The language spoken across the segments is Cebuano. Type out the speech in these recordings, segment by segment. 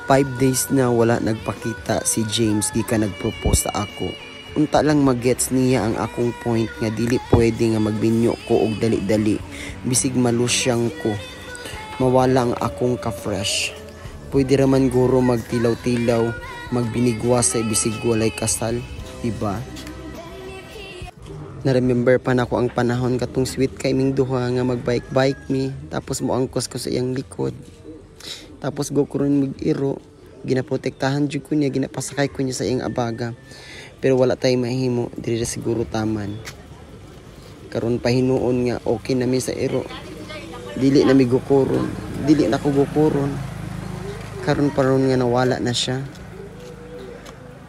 5 days na wala nagpakita si James gikan nagpropose sa ako. Unta lang magets niya ang akong point nga dili pwede nga magbinyo ko og dali-dali bisig malusyang ko. Mawala ang akong ka-fresh. Pwede raman guro magtilaw-tilaw, magbinigwasay bisig walay kasal, diba? Na-remember pa nako ang panahon katong sweet kay ming duha nga magbike-bike mi, tapos moangkos ko sa iyang likod. Tapos go ko ron mag-iro, ginaprotektahan jud ko niya, ginapasakay ko niya sa iyang abaga. Pero wala tay mahimo, diri ra siguro taman. Karon pa hinuon nga okay na mi sa iro. Dili na mi gukuron, dili na ko gukuron. Karon pa ron nga nawala na siya.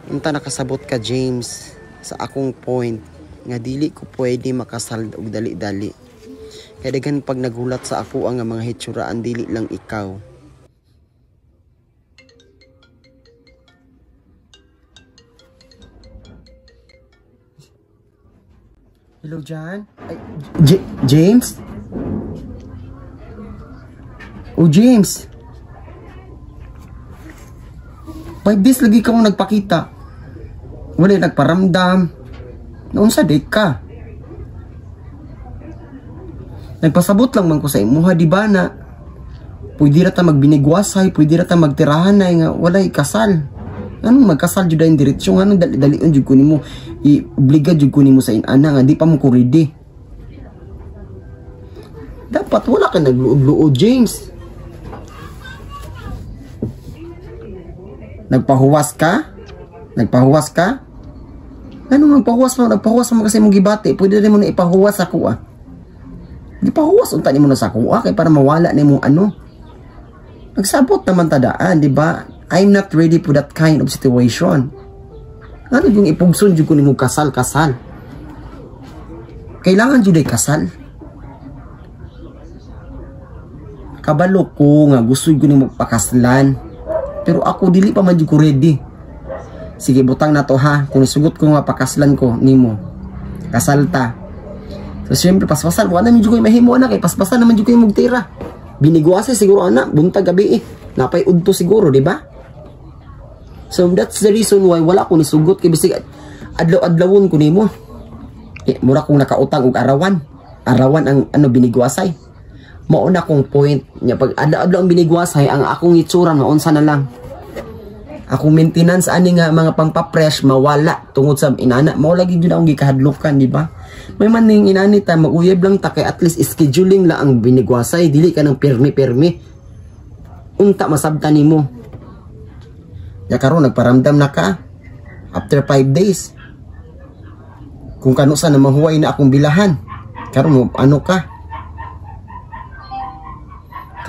Unta nakasabot ka, James, sa akong point nga dili ko pwede makasal og dali-dali. Kay daghan pag naghulat sa ako ang mga hitsuraan, dili lang ikaw. Hello, John? Ay, James? Oh, James! 5 days lagi ka mong nagpakita. Wala nagparamdam. Noon sa date ka. Nagpasabot lang man ko sa imuha, di ba na? Pwede ra ta magbinigwasay, pwede ra ta magtirahan na nga walay kasal. Anong magkasal jud ang diretsyo? Anong dali-dalion jud ko nimo? I-obliga jud ko nimo sa inana nga di pa mo ko ready. Dapat wala ka nagluod-luod, James. Nagpahuwas ka? Nagpahuwas ka? Anong nagpahuwas mo? Nagpahuwas mo kasi mong gibati. Pwede rin mo na ipahuwas ako ah. Gipahuwas unta nimo na sa ako ah, kay para mawala nimo ano. Nagsabot naman tadaan, di ba? I'm not ready for that kind of situation. Ano yung ipugson jud ko nimo kasal-kasal? Kailangan jud ay kasal. Kabalo ko nga gusto ko nimo pakaslan. Pero ako dili pa man jud ko ready. Sige, butang na to ha. Kung sugot ko nga pakaslan ko nimo. Kasal ta. So syempre paspasan wala man jud ko mahimo ana kay paspasan naman jud ko imong tira. Binigwasa siguro ana buntag gabi eh. Napay udto siguro, di ba? So that's the reason why wala ko nisugot kay bisig adlaw-adlawon ko nimo. Eh, mura kong nakautang og arawan. Arawan ang ano binigwasay. Mao na kong point nya pag adlaw-adlaw ang binigwasay ang akong itsura maunsa na lang. Akong maintenance ani nga mga pangpa-fresh mawala tungod sa inana. Mao lagi jud akong gikahadlokan, di ba? May man ning inani ta maguyab lang ta kay at least scheduling lang ang binigwasay, dili ka nang pirmi-pirmi. Unta masabtan nimo. Ya karon nagparamdam na ka after 5 days. Kung kanusa na mahuway na akong bilahan. Karon ano ka?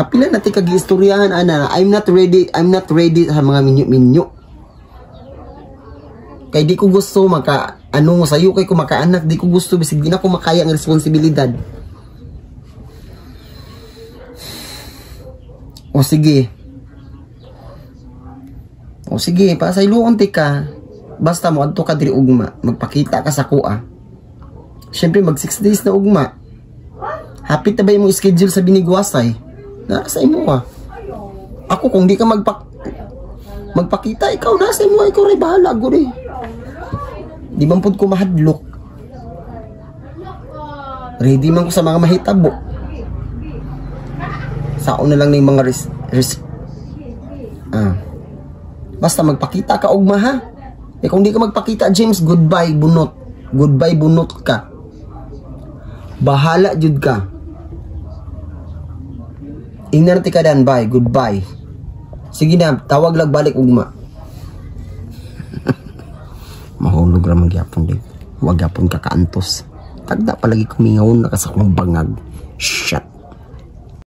Kapila natin kag-istoryahan ana, I'm not ready sa mga minyo-minyo. Kay di ko gusto maka ano sayo kay ko makaanak, di ko gusto bisig di na ko makaya ang responsibilidad. O sige. O sige, pasayloon ti ka. Basta mo adto ka diri ugma, magpakita ka sa kuha. Syempre mag 6 days na ugma. Hapit na ba imong schedule sa binigwasay? Nasa imo ah. Ako kung di ka magpakita, ikaw nasa imo, ikaw ray bahala gud eh. Di man pud ko mahadlok. Ready man ko sa mga mahitabo. Saon na lang ning mga Basta magpakita ka ugma ha. Eh kung di ka magpakita, James, goodbye bunot. Goodbye bunot ka. Bahala jud ka. Ingnan ti ka dan, bye, goodbye. Sige na, tawag lang balik ugma. Mahulog ra man gyapon dig. Wa gyapon ka kaantos. Tagda palagi kumingawon na ka sa akong bangag. Shit.